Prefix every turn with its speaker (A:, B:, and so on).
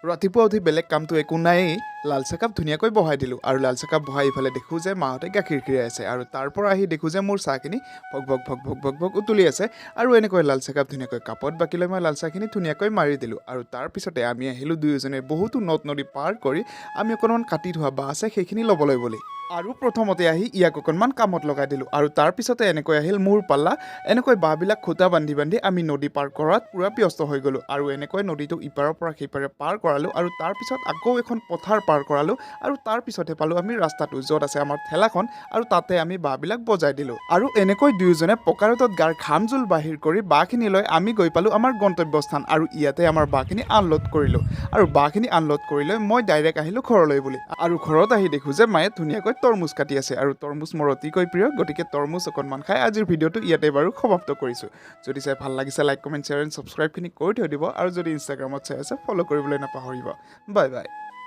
A: ৰাতিপুৱা উঠি বেলেগ কামটো একো নায়েই। লাল চাহকাপ ধুনীয়াকৈ বহাই দিলোঁ আৰু লাল চাহকাপ বহাই ইফালে দেখোঁ যে মাহঁতে গাখীৰ খীৰাই আছে আৰু তাৰ পৰা আহি দেখোঁ যে মোৰ চাহখিনি ভক ভক ভক ভক ভক ভক উতলি আছে। আৰু এনেকৈ লাল চাহকাপ ধুনীয়াকৈ কাপত বাকি লৈ মই লাল চাহখিনি ধুনীয়াকৈ মাৰি দিলোঁ। আৰু তাৰপিছতে আমি আহিলোঁ দুয়োজনে বহুতো নদ নদী পাৰ কৰি আমি অকণমান কাটি থোৱা বাঁহ আছে, সেইখিনি ল'বলৈ বুলি। আৰু প্ৰথমতে আহি ইয়াক অকণমান কামত লগাই দিলোঁ আৰু তাৰপিছতে এনেকৈ আহিল মোৰ পাল্লা। এনেকৈ বাঁহবিলাক খুটা বান্ধি বান্ধি আমি নদী পাৰ কৰাত পূৰা ব্যস্ত হৈ গ'লোঁ। আৰু এনেকৈ নদীটো ইপাৰৰ পৰা সিপাৰে পাৰ কৰালোঁ আৰু তাৰপিছত আকৌ এখন পথাৰ পাৰ কৰালোঁ আৰু তাৰপিছতহে পালোঁ আমি ৰাস্তাটো, য'ত আছে আমাৰ ঠেলাখন আৰু তাতে আমি বাঁহবিলাক বজাই দিলোঁ। আৰু এনেকৈ দুয়োজনে পকা ৰ'দত গাৰ ঘাম জোল বাহিৰ কৰি বাঁহখিনি লৈ আমি গৈ পালোঁ আমাৰ গন্তব্যস্থান আৰু ইয়াতে আমাৰ বাঁহখিনি আনলোড কৰিলোঁ। আৰু বাঁহখিনি আনলোড কৰি লৈ মই ডাইৰেক্ট আহিলোঁ ঘৰলৈ বুলি। আৰু ঘৰত আহি দেখোঁ যে মায়ে ধুনীয়াকৈ তৰমুজ কাটি আছে আৰু তৰমুজ মোৰ অতিকৈ প্ৰিয়, গতিকে তৰমুজ অকণমান খাই আজিৰ ভিডিঅ'টো ইয়াতে বাৰু সমাপ্ত কৰিছোঁ। যদি চাই ভাল লাগিছে, লাইক, কমেণ্ট, শ্বেয়াৰ এণ্ড ছাবস্ক্ৰাইবখিনি কৰি থৈ দিব আৰু যদি ইনষ্টাগ্ৰামত চাই আছে, ফ'ল' কৰিবলৈ নাপাহৰিব। Bye bye.